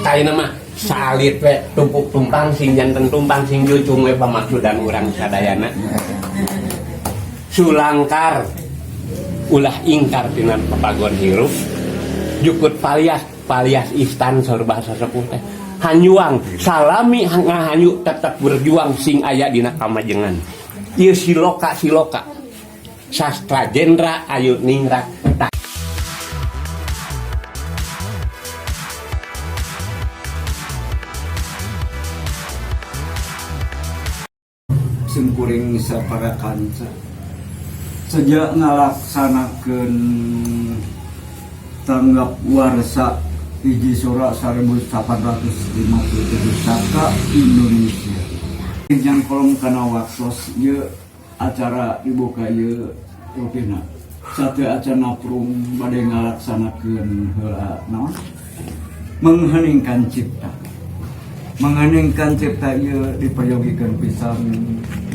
Tah mah salit we, tumpuk tumpang sing janten tumpang sing jucung we pamaksudan urang sadayana. Sulangkar ulah ingkar tina papagon hirup, jukut palias palias istan, saur bahasa sepuh teh. Hanyuang salami ngahanyu, tetap berjuang sing aya dina kamajengan. Ieu siloka siloka sastra jendra ayu ningrat. Tah. Simkuring sapara kanca sejak ngalaksanakeun tanggap warsa 1 Sura 1857 Saka Indonesia yang kolom kana waktos ieu acara dibuka ieu rupina satu acara naprung bade ngalaksanakeun heula naon, mengheningkan cipta. Mengheningkan cipta ieu diperyogikeun pisan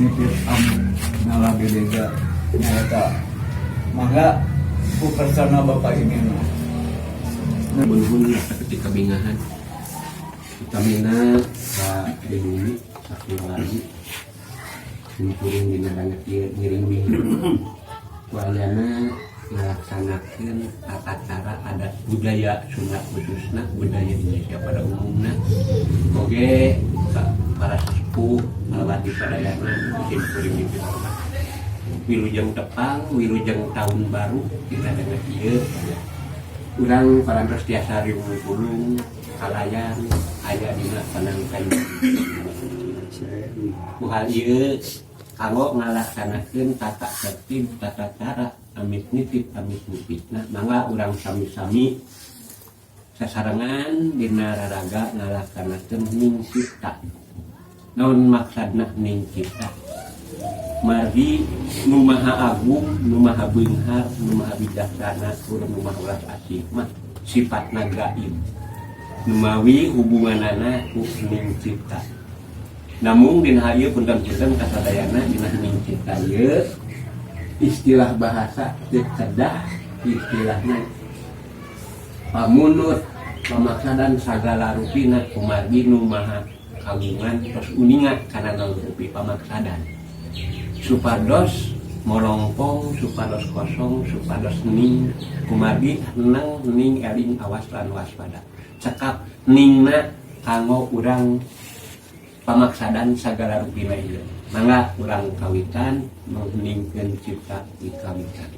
nitip am ngalabedega nyaeta mangga ku kersana Bapak ini mah. Nuhun seperti kabingahan utamina ka Denuni sakeluarga simkuring dina banget ieu ngiring minggu ku ayana ngalaksanakeun tata cara adat budaya Sunda, khususna budaya Indonesia pada umumna, oge ka para sesepuh malawati sadayana. Simkuring dipihormat, wilujeng tepang, wilujeng tahun baru. Dina danget ieu urang parantos tiasa riung pulung kalayan aya dina panangkayu. Ku hal ieu kanggo ngalaksanakeun tata tertib tata cara amit nitip amit nitipna, mangga urang sami-sami sasarengan dina raraga ngalaksanakeun ning cipta. Naon maksudna ning cipta? Margi nu maha agung, nu maha beunghar, nu maha bijaksana tur nu maha welas asih mah sifatna gaib, numawi hubunganana ku ning cipta. Namun dina hal ieu, punten-punten kasadayana, dina ning cipta ieu istilah bahasa teu kedah istilahna pamunut pamaksadan sagala rupina, kumargi nu maha kagungan tos uninga kana naon rupi pamaksadan, supados morongpong, supados kosong, supados ning, kumargi neng ning eling awas lan waspada. Cekap ningna kanggo urang pamaksadan sagala rupina ieu. Mangga urang kawitan mengheningkeun cipta dikawitan.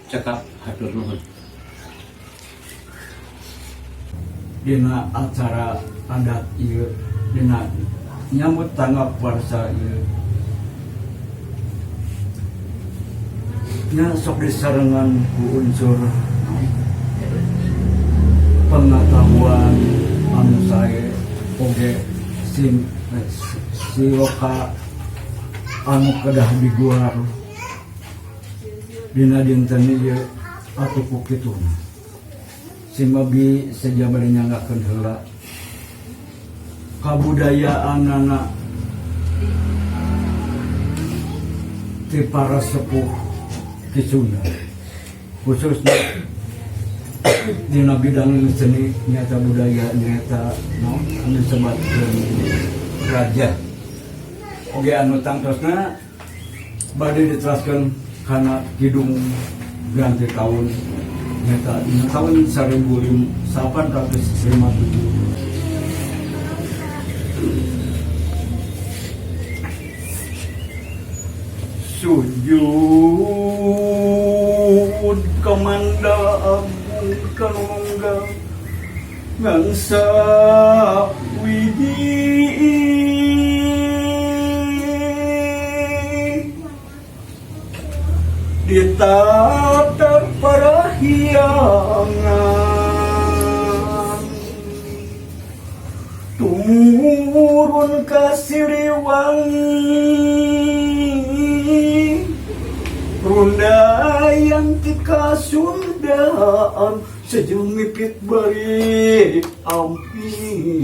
Cekap, hatur nuhun. Dina acara adat ieu, dina nyambut tanggap warsa ieu nya sok disarengan ku unsur pengetahuan anu sae oge sim siloka anu kedah diguar dina dinten ieu atuh ku kituna. Simabdi seja bade nyanggakeun heula kabudayaanana ti para sepuh di Sunda, khususnya dina bidang seni nyata budaya nyata no anu disebutkeun raja oge anu tangtosna bade diteraskeun kana kidung ganti tahun nyata dina tahun 1857. Sujud kamanda agung kanunggal ngangsa widi ditatar parahyangan tumurun ka Siliwangi rundayan ti kasundaan. Sejo mipit bari amping.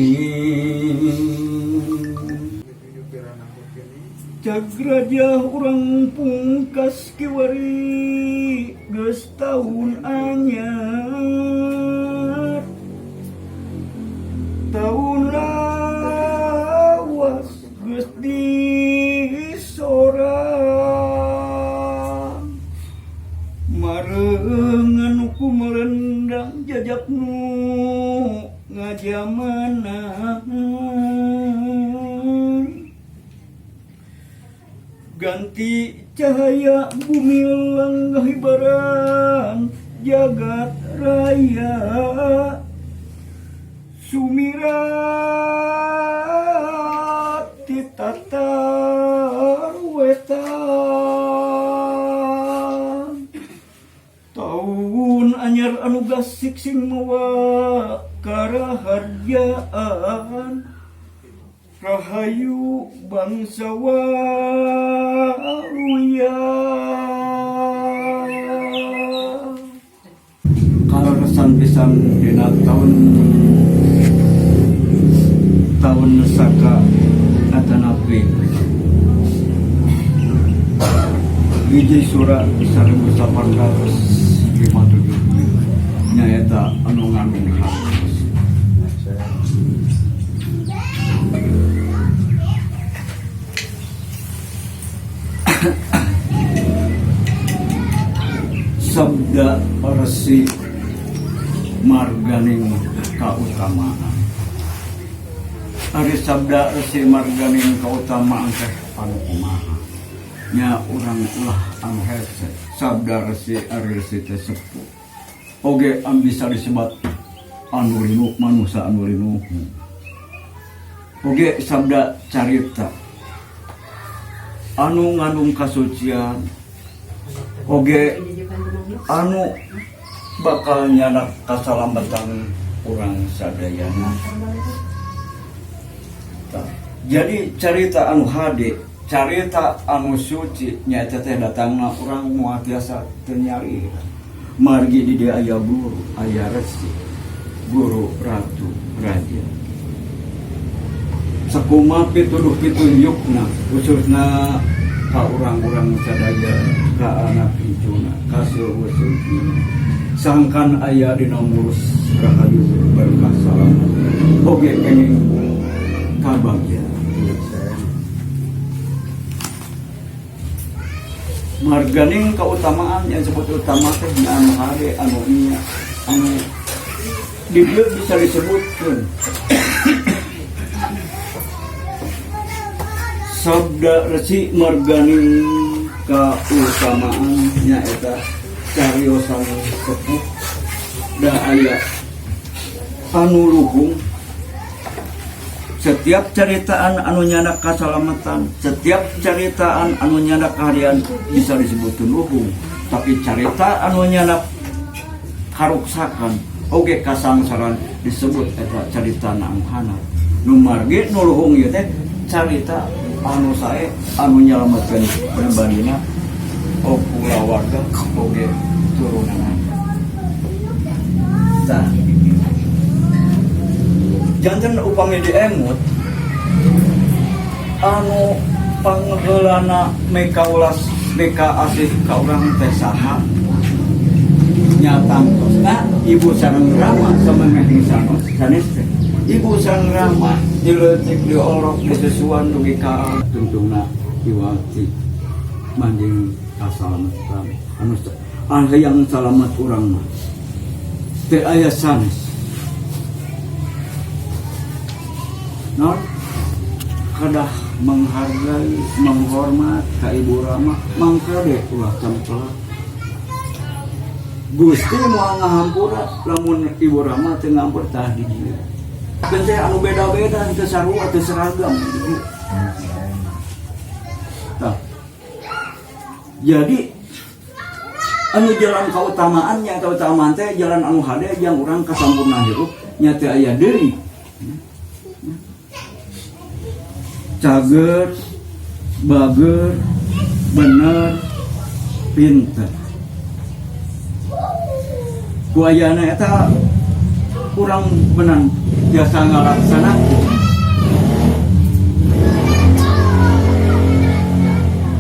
Cag raja urang pungkas kiwari geus taun anyar, taun lawas geus disorang, marengan ku melendang jajak nu ngajamanan, ganti cahaya bumi langgah hibaran jagat raya, sumirat ti tatar wetan, taun anyar anu gasik sing mawa karaharjaan, rahayu bangsa waluya. Kaleresan pisan dina tahun tahun Saka atanapi hiji Sura 1857 nyaeta anu ngandung hartos. Sabda Resi Marganing Kautamaan. Ari Sabda Resi Marganing Kautamaan teh anu kumaha? Nya urang ulah anu hese. Sabda Resi, ari resi teh sepuh. Oge anu bisa disebat anu rinuh, manusa anu rinuh. Oge sabda carita anu ngandung kasucian, oge anu bakal nyanak kasalamatan urang sadayana. Tah, jadi carita anu hade, carita anu suci nyaeta teh datangna urang moal tiasa teu nyari. Margi di dieu aya guru, aya resi, guru, ratu, raja. Sakumaha pituduh pitunjukna khususna ka urang-urang sadaya, ka anak incuna, ka seueuh-seueuh sangkan aya dina ngurus rahayu berkah salamat oge kenging kabagjaan. Marganing keutamaan yang disebut utama teh nya anu hade, anu nya, anu di dieu bisa disebutkeun Sabda Resi Marganing Kautamaan nyaeta cariosan sepuh da aya anu luhung. Setiap ceritaan anu nyandak kasalamatan, setiap ceritaan anu nyandak kaharian bisa disebutkeun luhung, tapi carita anu nyandak karuksakan oge kasangsaran disebut eta carita anu hanap. Nu margi nu luhung ieu teh carita anu sae anu nyalametkeun pribadina, kulawarga oge turunanana. Tah, janten upami diemut anu pangheulana meka ulas meka asih ka urang teh saha? Nya tangtosna ibu sareng rama samemeh sanes sanes teh. Ibu sareng rama dileutik diorok disusuan dugi ka tungtungna iwati manjing kasalamatan anu hayang salamet urang mah teu aya sanes. Non kedah menghargai, menghormat ka ibu rama, mangkade ulah cempelak. Gusti moal ngahampura lamun ibu rama teu ngampur tah di dieu. Keun teh anu beda-beda, teu sarua, teu seragam di dieu. Tah. Jadi anu jalan kautamaannya, kautamaan teh jalan anu hade jang urang kasampurna hirup nya teu aya deui. Cager, bager, bener, pinter. Ku ayana eta kurang benan biasa ngalaksanakeun.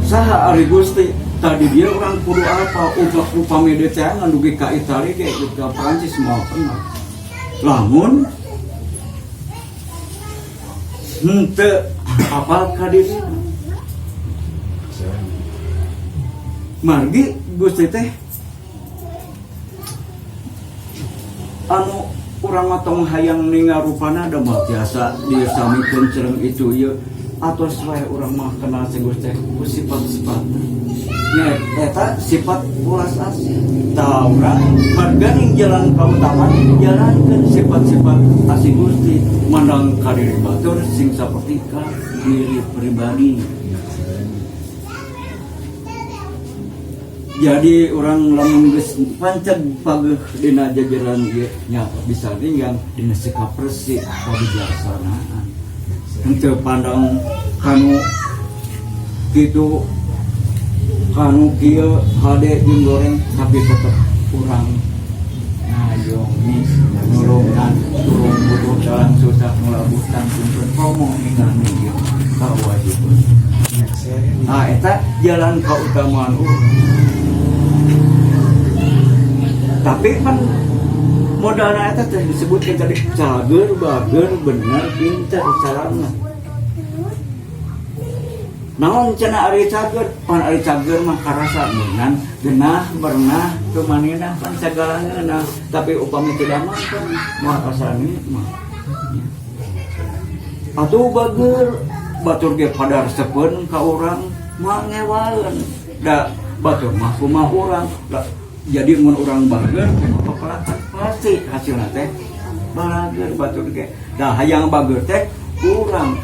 Saha ari Gusti tadi dia orang kudu apa ubah upami deteangan dugi ka Itali ge ka Prancis moal pernah. Lamun henteu apal ka dirina. Margi Gusti teh anu urang mah tong hayang ningal rupana da mah biasa disamikeun sareng itu ieu atos wae urang mah kenal si Gusti teh ku sifat-sifatna. Nya eta sifat welas asih. Tah urang marganing jalan kautamaan jalankeun sifat-sifat asih Gusti mandang ka diri batur sing saperti ka diri pribadi. Jadi urang lamun geus panceg pageuh dina jajaran ieu nya bisa ninggang dina sikap resik kabijaksanaan. Henteu pandang kanu kitu kanu kieu hade jeung goreng tapi tetep urang ngayomi nulungan turun butuh dalam susah mulabuh tangtungkeun komo ninggal ieu kawajiban. Ah eta jalan kautamaan urang. Tapi kan modalna eta teh disebutkan tadi cager, bager, bener, pinter, salamet. Naon cenah ari cager? Pan ari cager mah karasa meunang, genah, bernah, tumaninah pan sagala ngeunah. Tapi upami tidak makan moal kasani mah. Atuh bager batur ge pada resepeun ka urang mah ngewaeun. Da batur mah kumaha urang. Da, jadi mun urang bager kumaha pepelakan pasti hasilna teh balager batur ge. Da hayang bager teh urang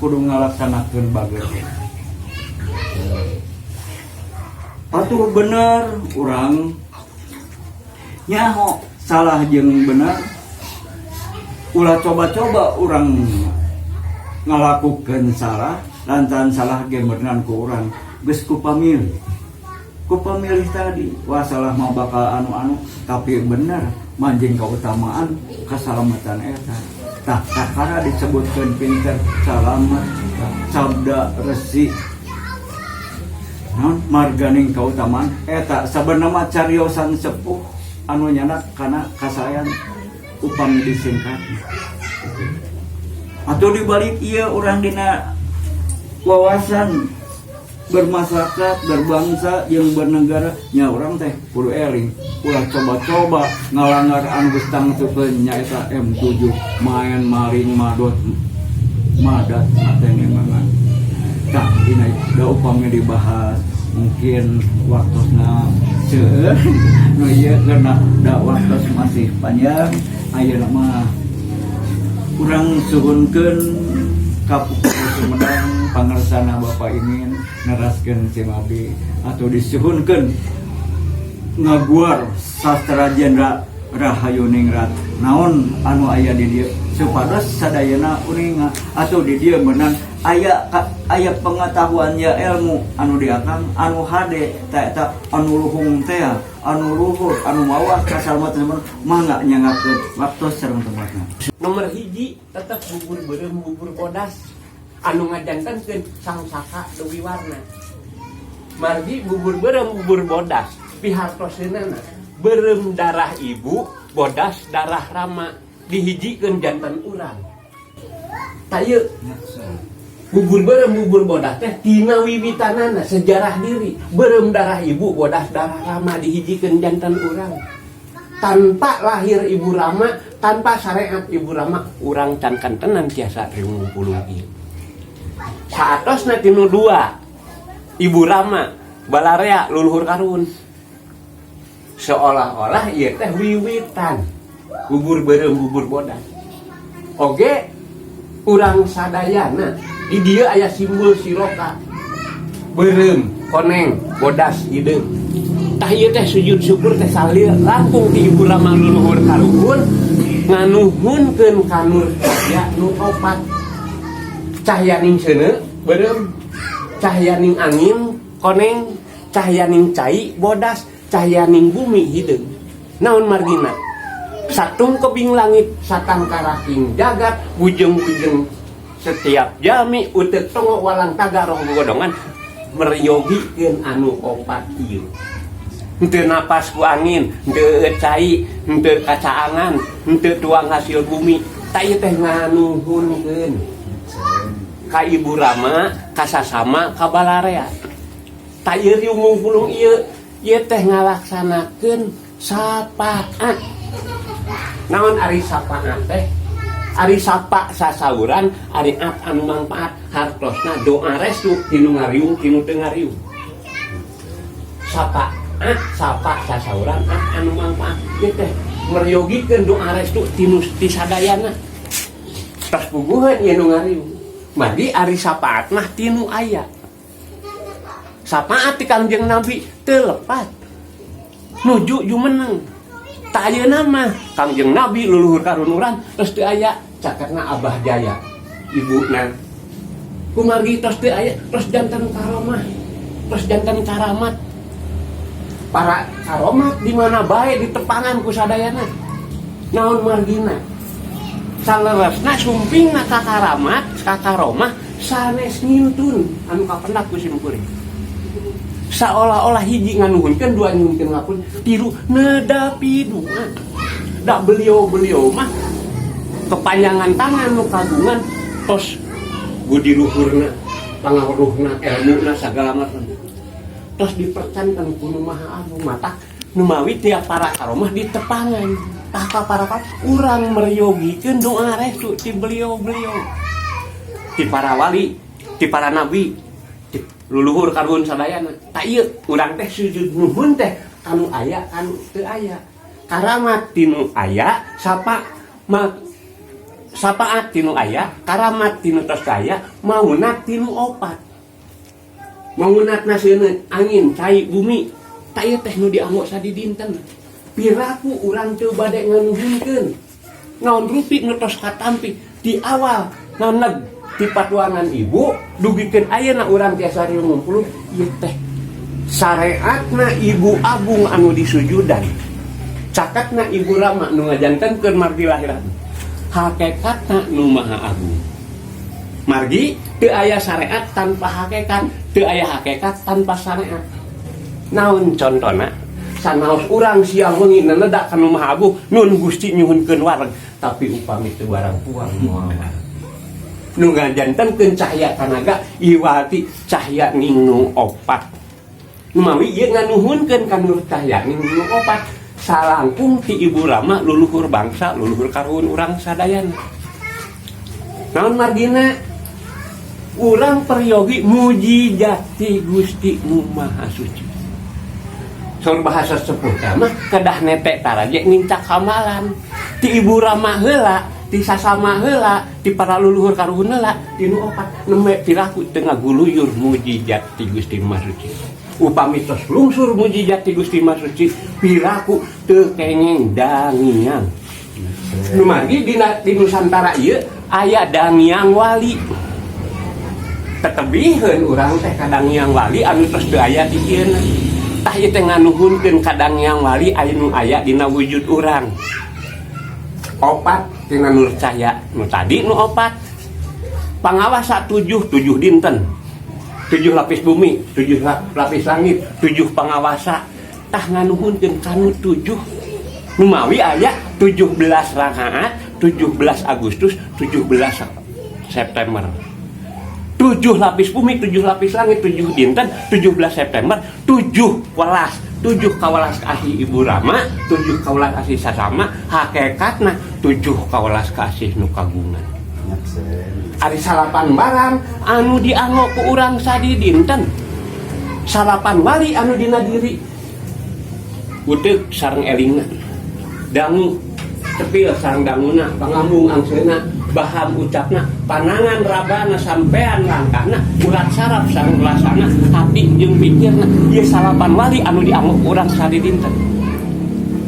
kudu ngalaksanakeun bager teh. Atuh bener urang nyaho salah jeung bener ulah coba-coba urang ngalakukeun salah lantaran salah ge meureunan ku urang geus ku pamilih. Ku pamilih tadi wah salah mah bakal anu-anu tapi bener manjing kautamaan kasalamatan eta. Tah kakara disebutkeun pinter salamet sabda resi naon marganing kautamaan eta sabenerna mah cariosan sepuh anu nyanak kana kasayan upami disingkat. Atau dibalik ieu urang dina wawasan bermasyarakat, berbangsa, jeung bernegara nya urang teh kudu eling ulah coba-coba ngalanggar anu geus tangtukeun nyaeta M7 main maling madot madat matene mangan. Tah dina da upami dibahas mungkin waktosna seueur nu ieu karena da waktos masih panjang ayeuna mah urang suhunkeun ka Sumedang pangersana Bapak ingin neraskeun simabdi atau disuhunkeun ngaguar sastra jenderal Rahayu Ningrat naon anu aya di dieu supados sadayana uninga atau di dieu meunang aya aya pengetahuan ya ilmu anu diakang anu hade ta eta anu luhung teh anu luhur anu mawas kasalamatan mangga nyangakeun waktos sareng tempatna. Nomor hiji tetep bubur beureum bubur bodas anu ngajantenkeun Sang Saka Dewi Warna. Margi bubur beureum bubur bodas pihartoseunana beureum darah ibu bodas darah rama dihijikeun janten urang. Tah ieu bubur beureum bubur bodas teh tina wiwitanana sejarah diri beureum darah ibu bodas darah rama dihijikeun janten urang. Tanpa lahir ibu rama tanpa syariat ibu rama urang can kantenan tiasa riung puluh ieu. Saatosna tinu dua ibu rama balarea luluhur karun seolah-olah ieu teh wiwitan bubur beureum bubur bodas. Oge urang sadayana di dieu aya simbol siroka beureum koneng bodas hideung. Tah ieu teh sujud syukur teh salil langkung ti ibu rama luluhur karuhun nganuhunkeun kanur cahya nu opat. Cahyaning seuneu beureum, cahyaning angin koneng, cahyaning cai bodas, cahyaning bumi hideung. Naon margina? Satungkebing langit, satangkaraking jagat, bujeng-bujeng setiap jami, uteuk tongo walang taga roh godongan, meryogikeun anu opat ieu. Henteu napas ku angin, henteu cai, henteu kacaangan, henteu tuang hasil bumi. Tah, ieu teh nganuhunkeun ka Ibu Rama, ka sasama, ka balarea. Tah, ieu riung mungpulung ieu, ieu teh ngalaksanakeun sapaat. Naon ari sapaat teh? Ari sapa sasauran, ari at anu mangpaat, hartosna doa restu tinu ngariung tinu teu ngariung. Sapa at, sapa sasauran, at anu mangpaat. Ieu teh meryogikeun doa restu tinu ti sadayana. Tos puguheun ieu nu ngariung. Margi ari sapaat mah tinu aya. Sapaat ti Kangjeng Nabi teu lepat. Nuju jumeneng. Tah, ayeuna mah Kangjeng Nabi luluhur karuhun urang tos teu aya, caketna Abah Jaya. Ibuna. Kumargi tos teu aya, tos janten karomah. Tos janten karamat. Para karomat di mana bae ditepangan ku sadayana. Naon margina? Saleresna sumpingna ka karamat, ka karomah sanes ngintun anu kapendak ku simkuring. Seolah-olah hiji nganuhunkeun, dua nyuhunkeun ngapun, tilu nedapi dua. Da beliau-beliau mah kepanjangan tangan nu kagungan tos budi luhurna, pangaruhna, ilmuna, sagala macam. Tos dipercanten ku Nu Maha Agung, matak numawi tiap para karomah ditepangan. Tah, ka para urang meryogikeun doa restu ti beliau-beliau, ti para wali, ti para nabi, ti luluhur karuhun sadayana. Tah, ieu urang teh sujud nuhun teh kanu aya kanu teu aya, karamat tinu aya, sapa ma sapaat tinu aya, karamat tinu tos aya, maunat tinu opat. Maunat seuneu angin, cai, bumi. Tah, ieu teh nu dianggo sadidinten. Piraku urang teu bade nganuhunkeun naon rupi nu tos katampi di awal naneg di patuangan ibu dugikeun ayeuna urang tiasa riung ngumpul. Ieu teh sareatna Ibu Agung anu disujudan, cakatna Ibu Rama nu ngajantenkeun margi lahiran, hakikatna Nu Maha Agung. Margi teu aya syariat tanpa hakikat, teu aya hakikat tanpa syariat. Naon contona? Sanaos urang siang wengi nenedak ka Nu Maha Agung, "Nun Gusti, nyuhunkeun wareg," tapi upami teu barang puang moal wareg. Nu ngajantenkeun cahya tanaga iwati cahya ning nu opat. Numawi ieu nganuhunkeun ka nur cahya ning nu opat salangkung ti Ibu Rama, luluhur bangsa, luluhur karuhun urang sadayana. Naon margina? Urang peryogi mujizat ti Gusti Nu Maha Suci. Saur bahasa sepuh mah kedah netek taraje nincak kamalan ti Ibu Rama heula, ti sasama heula, ti para luluhur karuhun heula, ti nu opat. Nembe piraku teu ngaguluyur mujizat ti Gusti Maha Suci? Upami tos lungsur mujizat ti Gusti Maha Suci, piraku teu kenging dangiang? Numargi dina di Nusantara ieu aya Dangiang Wali. Tetebiheun urang teh ka Dangiang Wali anu tos teu aya di ieu. Tah, ieu teh nganuhunkeun ka Dangiang Wali anu aya dina wujud urang. Opat tina nur cahya nu tadi, nu opat pangawasa tujuh, tujuh dinten, tujuh lapis bumi, tujuh lapis langit, tujuh pangawasa. Tah, nganuhunkeun kanu tujuh. Numawi aya 17 rakaat, 17 Agustus, 17 September, tujuh lapis bumi, tujuh lapis langit, tujuh dinten, 17 September, tujuh welas, tujuh kawelas kasih Ibu Rama, tujuh kawelas kasih sasama, hakikatna tujuh kawelas kasih nu kagungan. Ari salapan barang anu dianggo ku urang sadidinten, salapan wali anu dina diri: uteuk sareng elingna, dangu cepil sareng danguna, pangambung angseuna, baham ucapna, panangan rabana, sampean langkahna, urat saraf sareng rasana, hati jeung pikirna. Ieu salapan wali anu dianggo urang sadidinten.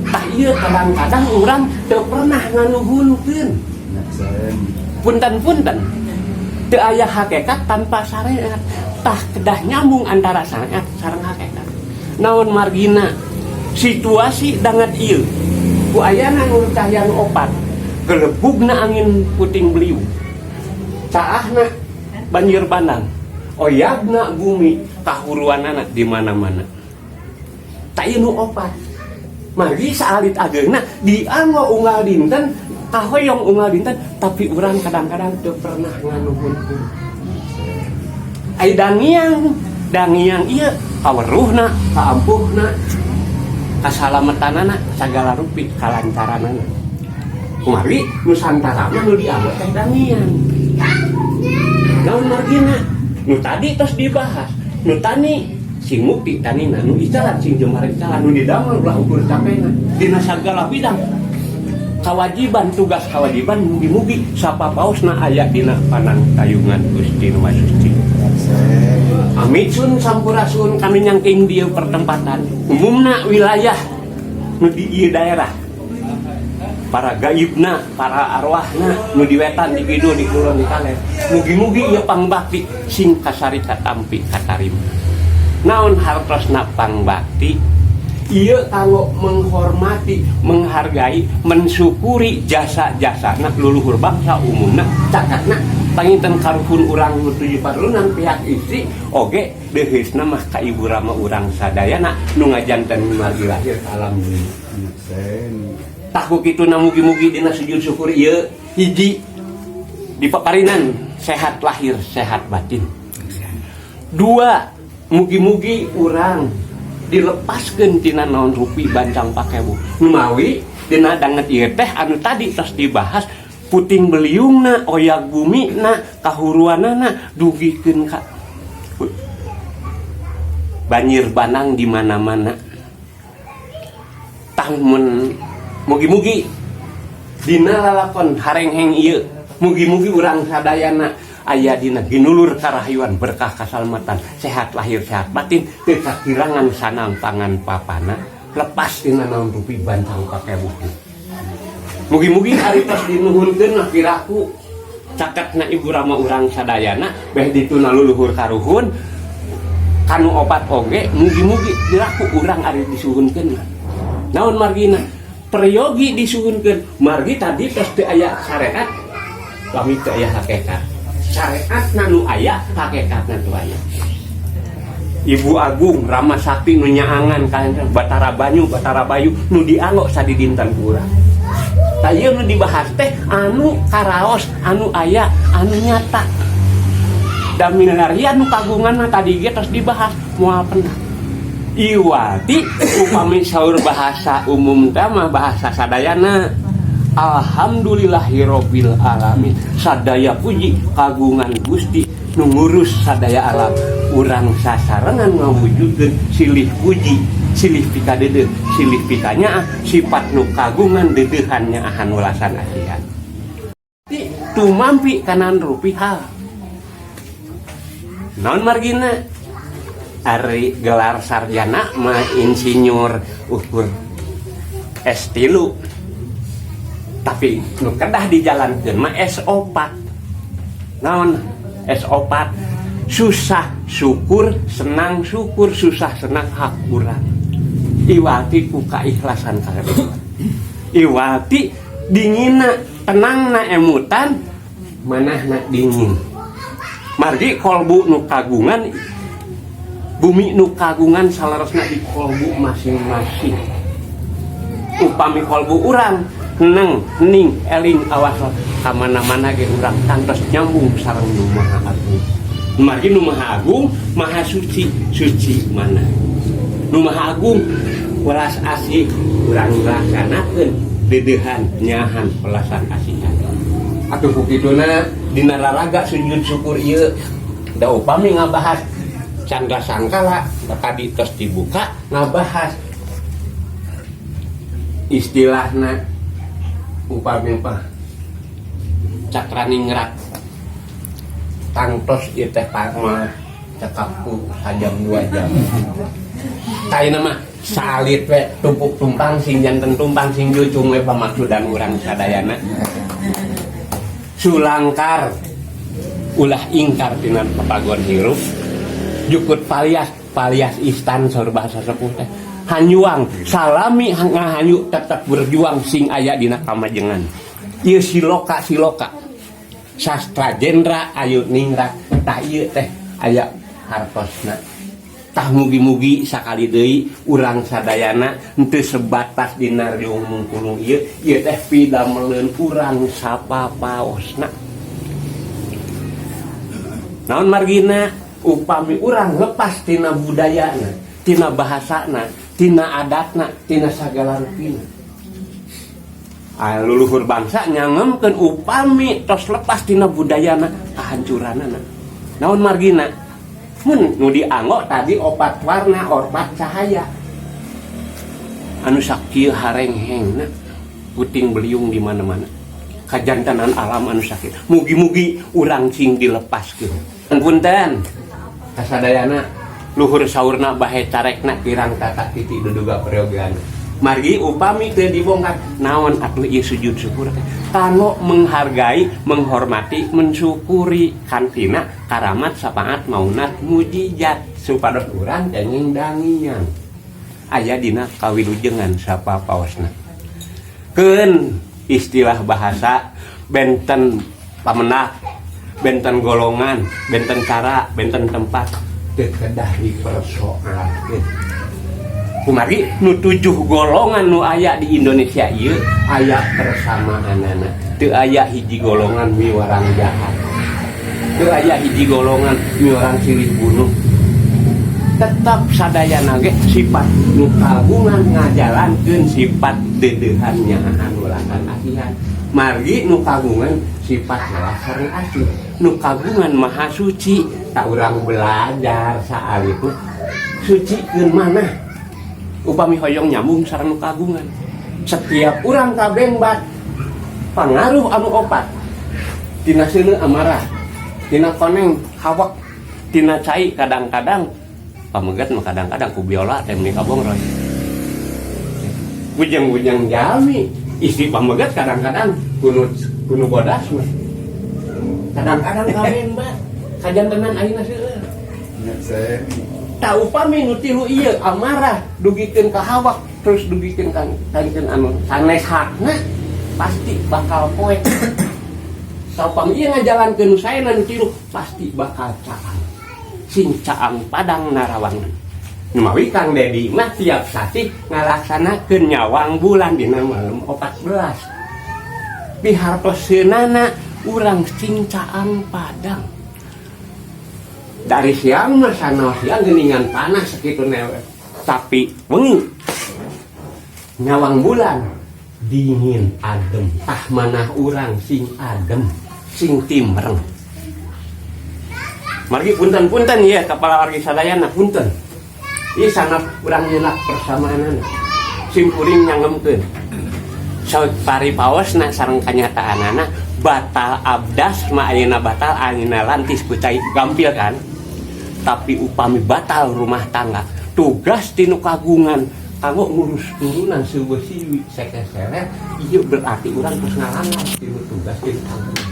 Tah, ieu kadang-kadang urang teu pernah nganuhunkeun. Punten-punten, teu aya hakikat tanpa syariat. Tah, kedah nyambung antara syariat sareng hakikat. Naon margina? Situasi dangat ieu. Ku ayana nur cahya nu opat, gelebugna angin puting beliung, caahna banjir bandang, oyagna bumi, kahuruanana di mana-mana. Tah, ieu nu opat. Margi saalit ageungna dianggo unggal dinten, kahoyong unggal dinten, tapi urang kadang-kadang teu pernah nganuhunkeun. Ai dangiang, dangiang ieu kaweruhna, kaampuhna, kasalametanana, sagala rupi kalancaranana. Kumargi Nusantara mah nu dianggo teh dangiang. Naon margina? Nu tadi tos dibahas, nu tani sing mukti tanina, nu icalan sing jembar icalan, nu didamel ulah ukur capena dina sagala bidang kewajiban, tugas kewajiban. Mugi-mugi sapapaosna aya dina panangtayungan Gusti Nu Maha Suci. Amitsun sampurasun. Kami nyangking di pertempatan umumna wilayah nu di ieu daerah, para gaibna, para arwahna nu di wetan, di kidul, di kulon, di kaler, mugi-mugi ieu pangbakti sing kasari, katampi, katarima. Naon hartosna pangbakti ieu? Kanggo menghormati, menghargai, mensyukuri jasa-jasana leluhur bangsa, umumna cakatna panginten karuhun urang nu tujuh parunan, pihak istri oge, deheusna mah ka ibu rama urang sadayana nu ngajanten margi lahir ka alam dunya. Tah, ku kituna mugi-mugi dina sujud syukur ieu, hiji, dipaparinan sehat lahir, sehat batin. Dua, mugi-mugi urang dilepaskeun tina naon rupi bancang pakewu. Numawi dina danget ieu teh anu tadi tos dibahas, puting beliungna, oyag bumina, kahuruanana, dugikeun ka banjir bandang di mana-mana. Tah, mun mugi-mugi dina lalakon harengheng ieu, mugi-mugi urang sadayana aya dina ginulur karahayuan, berkah kasalamatan, sehat lahir, sehat batin, teu kakirangan sanang pangan papana, lepas tina naon rupi bantang pakewuh. Mugi-mugi ari tos dinuhunkeun mah piraku caketna ibu rama urang sadayana, beh dituna luluhur karuhun kanu opat oge, mugi-mugi piraku urang ari disuhunkeun mah. Naon margina peryogi disuhunkeun? Margi tadi tos teu aya syariat, lami teu aya hakikat. Syariat nu aya, hakikatna teu aya. Ibu Agung Rama Sakti nu nyaangan ka Batara Banyu, Batara Bayu nu dianggo sadidinten ku urang. Tah, ieu nu dibahas teh anu karaos, anu aya, anu nyata. Da milarian nu kagungan mah tadi ge tos dibahas, moal pernah. Iwati upami saur bahasa umum teh mah bahasa sadayana, alhamdulillahirabbil alamin, sadaya puji kagungan Gusti nu ngurus sadaya alam. Urang sasarengan ngawujudkeun silih puji, silih pikadeudeuh, silih pikanyaah sifat nu kagungan deudeuhan, nyaahan, welasan asihan tumampi kanan rupi hal. Naon margina? Ari gelar sarjana mah insinyur ukur S3, tapi nu kedah dijalankeun mah S4. Naon S4? Susah syukur, senang syukur, susah senang hak urang. Iwati ku kaikhlasan kareduan, iwati dinginna, tenangna emutan, manahna dingin. Margi kolbu nu kagungan, bumi nu kagungan saleresna di kolbu masing-masing. Upami kolbu urang neng hening, eling, awas, kamana-mana ge urang tangtos nyambung sareng Nu Maha Agung. Margi Nu Maha Agung Maha Suci, suci mana Nu Maha Agung welas asih, urang laksanakeun deudeuhan, nyahan, welasan asihan. Atuh ku kituna dina raraga sujud syukur ieu, da upami ngabahas Candra Sangkala tadi tos dibuka, ngabahas istilahna upami apa cakraningrat, tangtos ieu teh mah cekap ku sajam 2 jam. Kaina mah salit we, tumpuk tumpang sing janten tumpang, sing jucung we pamaksudan urang sadayana. Sulangkar ulah ingkar tina papagon hirup, jukut palias palias istan, saur bahasa sepuh teh. Hanjuang salami ngahanyu tetap berjuang sing aya dina kamajengan. Ieu siloka siloka sastra jendra ayu ningrat. Tah, ieu teh aya hartosna. Tah, mugi-mugi sakali deui urang sadayana henteu sebatas dina Riung Mungkulung ieu, ieu teh pidameleun urang sapapaosna. Naon margina? Upami urang lepas tina budayana, tina bahasana, tina adatna, tina sagala rupina. Ah, leluhur bangsa nyangemkeun upami tos lepas tina budayana, kahancuranana. Naon margina? Mun nu dianggo tadi opat warna, opat cahaya anu sakieu harenghengna, puting beliung di mana-mana, kajantanan alam anu sakit. Mugi-mugi urang sing dilepaskeun. Punten kasadayana, luhur saurna bahe carekna, kirang tata titi duduga peryogian. Margi upami teu dibongkar, naon atuh ieu sujud syukur teh? Kanggo menghargai, menghormati, mensyukuri kantina karamat, sapaat, maunat, mujizat, supados urang kenging dangian aya dina kawilujengan sapapaosna. Keun istilah bahasa benten pamenak, benten golongan, benten cara, benten tempat, teu kedah dipersoalkeun. Kumargi nu tujuh golongan nu aya di Indonesia ieu aya persamaanana. Teu aya hiji golongan miwarang jahat, teu aya hiji golongan miwarang silih bunuh. Tetap sadayana ge sifat nu kagungan ngajalankeun sifat deudeuhan, nyaahan, welasan asihan. Margi nu kagungan sifat welas sareng asih, nu kagungan maha suci. Tak urang belajar saalit mah sucikeun manah upami hoyong nyambung sareng nu kagungan. Setiap urang kabengbat pangaruh anu opat, tina seuneu amarah, tina koneng hawak, tina cai kadang-kadang pamegat mah, kadang-kadang ku biola teh meni kabongroy. Bujang-bujang jalmi istri pamegat kadang-kadang kuno kuno bodas mah kadang-kadang kabengbat kajantenan ayeuna seueur. Saya Tak upami nu tilu ieu, amarah dugikeun ka hawak, terus dugikeun ka kankeun anu sanes hakna, pasti bakal poek. Saupami ieu ngajalankeun nu saena, nu tilu, pasti bakal caang, sing caang padang narawangan. Numawi Kang Dedi mah tiap sasih ngalaksanakeun nyawang bulan dina malam 14, pihartoseunana urang sing caang padang. Dari siang mah sana siang geningan panas segitu newe, tapi wengi nyawang bulan dingin adem. Tah, manah urang sing adem, sing timreng. Margi punten-punten ya kepala wargi sadayana, punten. Ieu sanes urang nyenak persamaanana, sim kuring nyangemkeun pari paosna sareng kanyataanana. Batal abdas mah ayeuna batal, ayeuna lantis ku cai gampil kan. Tapi upami batal rumah tangga, tugas tinu kagungan kanggo ngurus turunan sebuah siwi sekeseler, ieu berarti urang terus ngalangan tinu tugas tinu kagungan.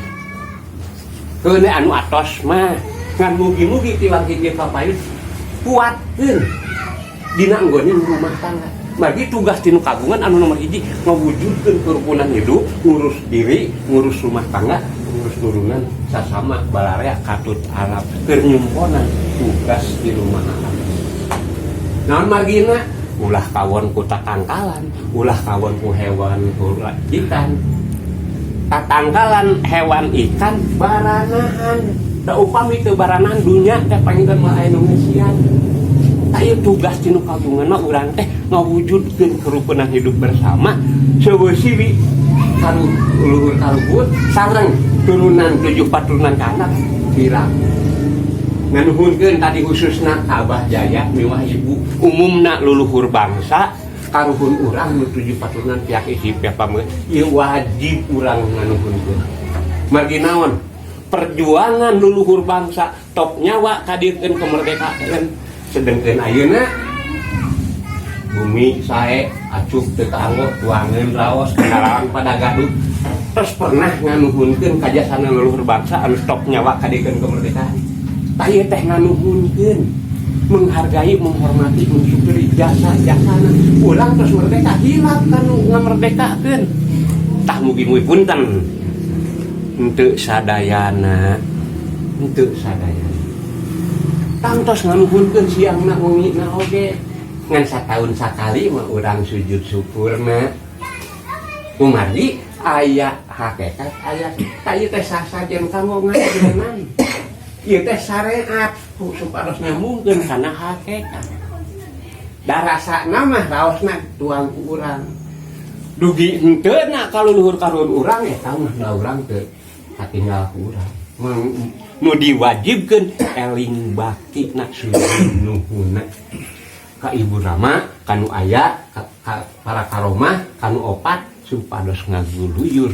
Keune anu atos mah ngan mugi-mugi tiwang hiji papayun kuatkeun dina anggonin rumah tangga. Margi tugas tinu kagungan anu nomor hiji ngawujudkeun kerukunan hidup, ngurus diri, ngurus rumah tangga, ngurus turunan sasama balarea katut alam keur nyumponan tugas di rumah alam. Naon margina? Ulah kawon ku tatangkalan, ulah kawon ku hewan, ku ikan. Tatangkalan hewan ikan baranahan. Da upami teu baranahan, dunya teh panginten moal aya nu ngeusian. Tah, ieu tugas tinu kagungan mah urang teh ngawujudkeun kerukunan hidup bersama seueuh siwi karu luhur kaluhur sareng turunan tujuh paturunan ka anak pirang. Nganuhunkeun tadi khususna ka Abah Jaya miwah ibu, umumna leluhur bangsa, karuhun urang nu tujuh paturunan pihak istri, pihak pameget, ieu wajib urang nganuhunkeun. Margi naon? Perjuangan leluhur bangsa top nyawa kadirkeun kemerdekaan, sedengkeun ayeuna bumi sae acuk teu kaanggo, tuangeun raos, kendaraan pada gaduh. Terus pernah nganuhunkeun kajasana leluhur bangsa anu top nyawa kadirkeun kemerdekaan? Tah, ieu teh nganuhunkeun. Menghargai, menghormati, mensyukuri jasa-jasana. Urang terus merdeka hilap kanu ngamerdekakeun. Tah, mugi-mugi, punten. Henteu sadayana. Henteu sadayana. Tangtos nganuhunkeun siangna wengina oge. Ngan sataun sakali mah urang sujud syukurna. Kumargi aya hakikat, aya tah ieu teh sasajen kanggo ngajenan. Ieu teh syariat supados nyambungkeun kana hakikat. Da rasana mah raosna tuang ku urang. Dugi henteu na kaluhur karuhun urang, eta mah da urang teu katinggal ku urang. Nu diwajibkeun eling bakti na, sujud nuhunna ka Ibu Rama, kanu aya ka para karomah, kanu opat, supados ngaguluyur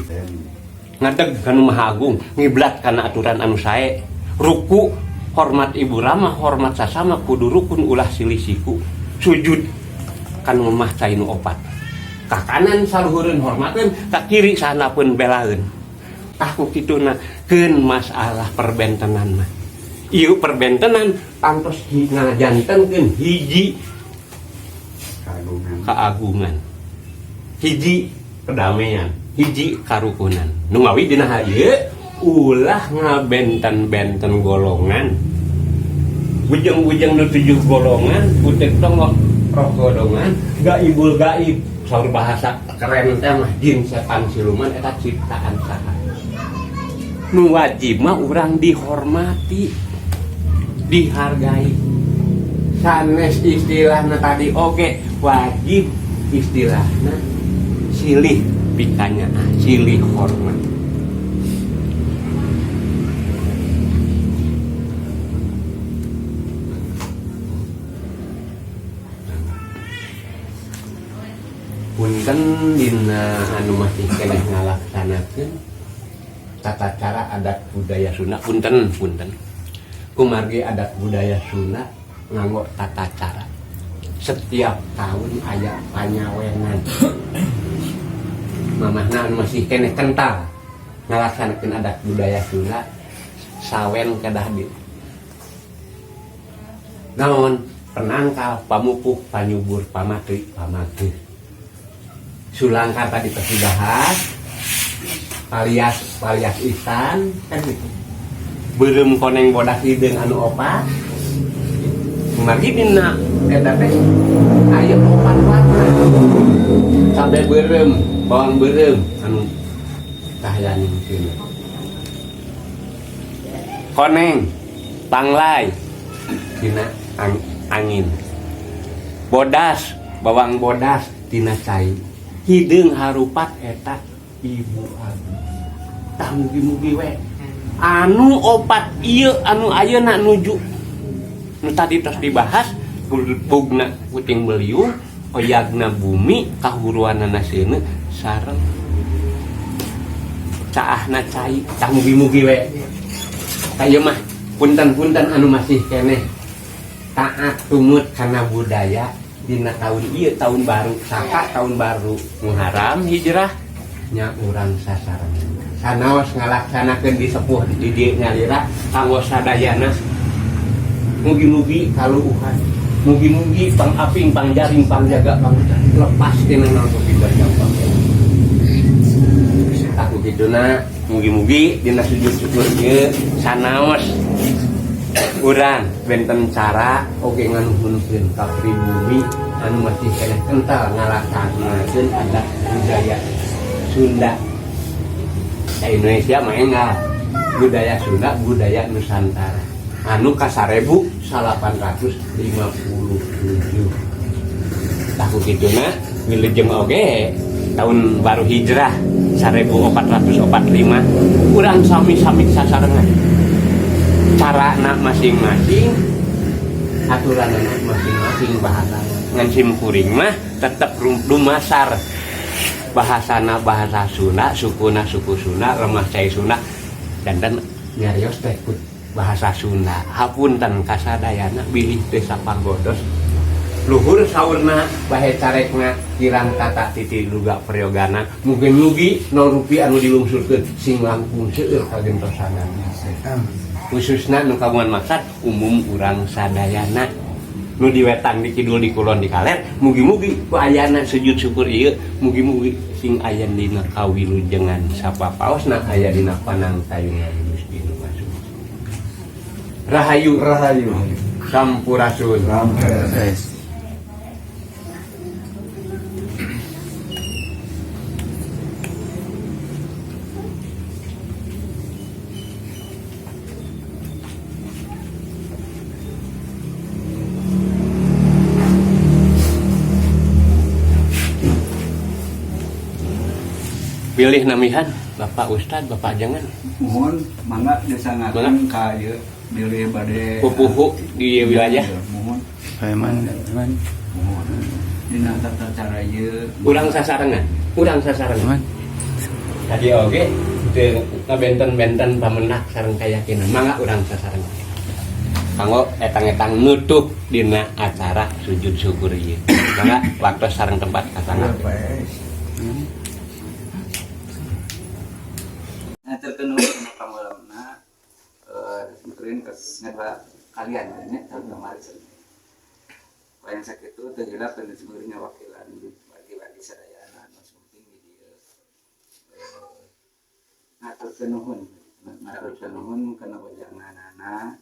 ngadeg kanu Maha Agung, ngiblat kana aturan anu sae, ruku hormat Ibu Rama, hormat sasama, kudu rukun, ulah silih siku, sujud kanu mah cai nu opat, ka kanan saluhureun hormateun, ka kiri sanapeun belaeun. Tah, ku kituna keun masalah perbentenan mah ieu perbentenan tangtos ngajantenkeun hiji Kagungan. Keagungan, hiji kedamaian, hiji karukunan. Nu mawi dina hal ieu ulah ngabenten-benten golongan, bujeng-bujeng nu tujuh golongan, putik tonggok roh godongan, gaibul gaib, saur bahasa keren teh mah jin setan siluman, eta ciptaan saha? Nu wajib mah urang dihormati, dihargai, sanes istilahna tadi oge wajib istilahna silih pikanya, silih hormat. Punten dina anu masih keneh ngalaksanakeun tata cara adat budaya Sunda, punten punten, kumargi adat budaya Sunda nganggo tata cara setiap tahun aya panyawenan. Mamahna anu masih keneh kental ngalaksanakeun adat budaya Sunda, sawen kedah di naon, penangkal, pamupuh, panyubur, pamatri, pamatih, sulangkar tadi terus dibahas, alias alias isan kan gitu, beureum, koneng, bodas, hideung anu opat. Margi dina eta teh aya opat warna, cabe beureum, bawang beureum anu kahyaning sini, koneng panglai dina angin, bodas, bawang bodas tina cai, hideung harupat eta Ibu Agung. Tah, mugi-mugi we anu opat ieu anu ayeuna nuju nu tadi tos dibahas, bugna puting beliung, oyagna bumi, kahuruanana seuneu sareng caahna cai. Tah, mugi-mugi we. Tah, ieu mah punten-punten anu masih keneh taat tumut kana budaya dina tahun ieu, tahun baru Saka, tahun baru Muharram Hijrah nya, urang sasarengan sanaos ngalaksanakeun di sepuh di dieu nyalira kanggo sadayana. Mugi-mugi kaluuhan, mugi-mugi pangaping, pangjaring, pangjaga, pang lepas tina naon gampang. Aku kituna, mugi-mugi dina sujud syukur ieu sanaos urang benten cara oge nganuhunkeun ka pribumi anu masih keneh kental ngalaksanakeun adat budaya Sunda. Ka Indonesia mah enggal budaya Sunda, budaya Nusantara anu ka 1857. Tah, kituna wilujeng oge tahun baru Hijrah 1445, urang sami-sami sasarengan, cara nak masing-masing, aturan anak masing-masing, bahasa ngan sim kuring mah tetep dumasar bahasana bahasa Sunda, sukuna suku Sunda, lemah cai Sunda, dan nyarios teh bahasa Sunda. Hapunten kasadayana bilih teu sapagodos luhur saurna, bahe carekna kirang tata titi duga prayogana. Mugi-mugi nol rupiah anu dilungsurkeun sing langkung seueur kagentosanan, khususna nu kagungan maksad, umum urang sadayana. Nu di wetan, di kidul, di kulon, di kaler, mugi-mugi ku ayana sujud syukur ieu, mugi-mugi sing aya dina kawilujengan sapapaosna, aya dina panangtayungan Gusti Nu Maha Suci. Rahayu. Rahayu. Sampurasun. Rampes. Pilih namihan Bapak Ustad, Bapak jangan. Mohon mangga disangakeun ka ieu bilih bade pupuhu di wilayah. Mohon. Preman, preman, Mohon dina tata cara ieu. Urang sasarengan, urang sasarengan. Preman. Tadi oge teu ngabenten-benten pamenak sareng kayakinan, mangga urang sasarengan kanggo etang-etang nutup dina acara sujud syukur ieu. Mangga waktu sareng tempat kasangga. Nah, terkenal dina pangeuleumna simkuring ngadua kalian nya tahun kemarin. Wayang sakitu teu hilap dan simkuring ngawakilan bagi-bagi sadayana anu sumping di dieu. Ngaturkeun nuhun, ngaturkeun nuhun kana wejanganana.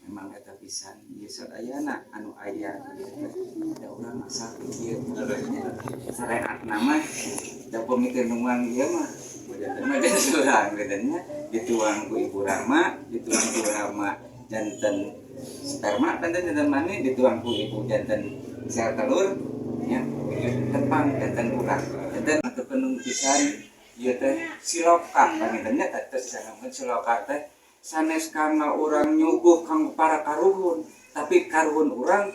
Memang eta pisan ieu sadayana anu aya ieu teh da urang asal kieu sareatna mah da pamikeun nuang ieu mah mah jadi surang katanya dituang ku ibu Rama, dituang ku Rama janten sperma, janten janten mani, dituang ku ibu janten sel telur ya, tepang janten urang janten atau penuh pisan ieu teh siloka pangintennya teh sisana siloka teh sanes karena urang nyuguh kanggo para karuhun, tapi karuhun urang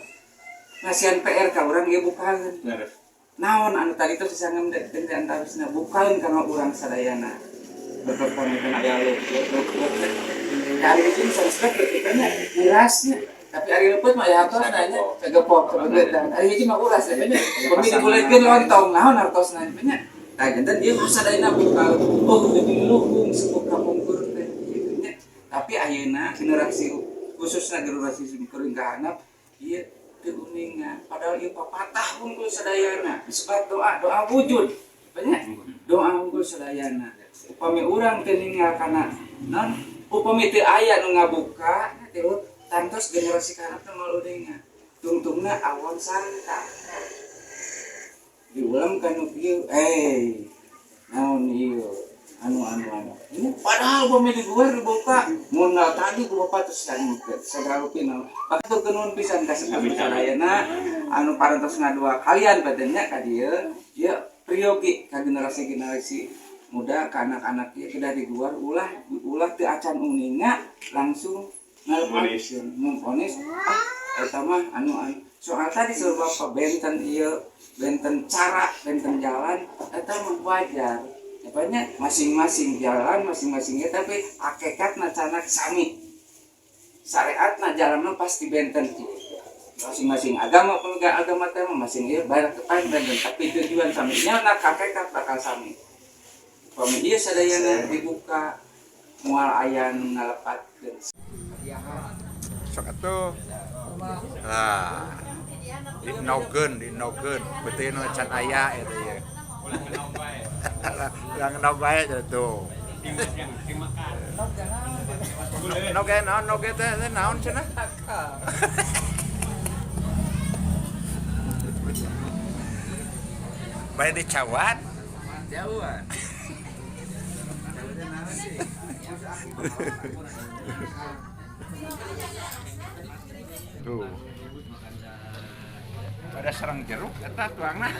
ngasihan PR ka urang ieu bukaeun naon anu tadi teh sisana den antawisna bukaeun kanggo urang sadayana berperpangitan aya leupeut dari itu sanes teh nya urasnya, tapi ari leupeut mah aya hartosna nya sagepok sabegetan, ari hiji mah uras nya, upami dibuleutkeun lontong naon hartosna nya. Tah janten ieu sadayana buka, oh jadi luhung sepuh kapungkur teh kitu nya. Tapi ayeuna generasi khususna generasi simkuring kahanap ieu teu uninga, padahal ieu papatah wungkul sadayana disebut doa, doa wujud banyak doa wungkul sadayana. Upami urang teu ninggal kana non upami teu aya nu ngabuka teu tantos generasi kahanap teh moal uninga, tungtungna awon sangka diulam kanu kieu naon ieu anu anu anu ini, padahal upami diguar dibuka mun tadi ku bapak terus sagala rupi naon. Hatur nuhun pisan ka sadayana anu parantos ngadua kalian badannya ka dieu ieu priyogi ka generasi-generasi muda, ka anak-anak ieu kedah diguar, ulah ulah teu acan uninga langsung ngalepaskeun memvonis ah eta mah anu anu. Soal tadi saur bapak benten ieu benten cara benten jalan eta mah wajar banyak masing-masing jalan masing-masingnya, tapi hakikatna canak sami, syariatna jalanna pasti benten masing-masing agama pemegang agama teh mah masing ieu barang kepan benten, tapi tujuan sami nya na hakikat bakal sami. Upami ieu sadayana dibuka moal aya nu ngalepatkeun. Sok atuh. Lah. Dinogeun, dinogeun. Beuteun nu can aya eta ieu. Yang nog bae tuh. Noge naon, noge teh teh naon cenah? Bae dicawat. Jauhan. Tuh. Pada sarang jeruk eta tuangna.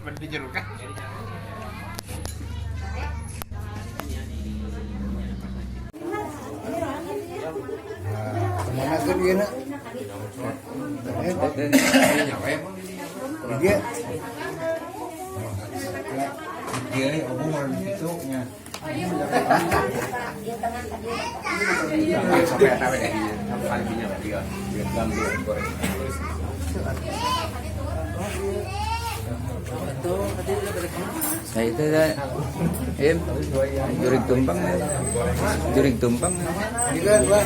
Mun dijerukan. Kemana kan dia nak? Dia. Dia obong gitu nya. Sampai eta we. Sampai minyak dia. Dia goreng. Nah itu saya, em, jurig tumpeng, jurig tumpeng. Juga, Pak.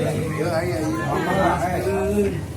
Aya ieu.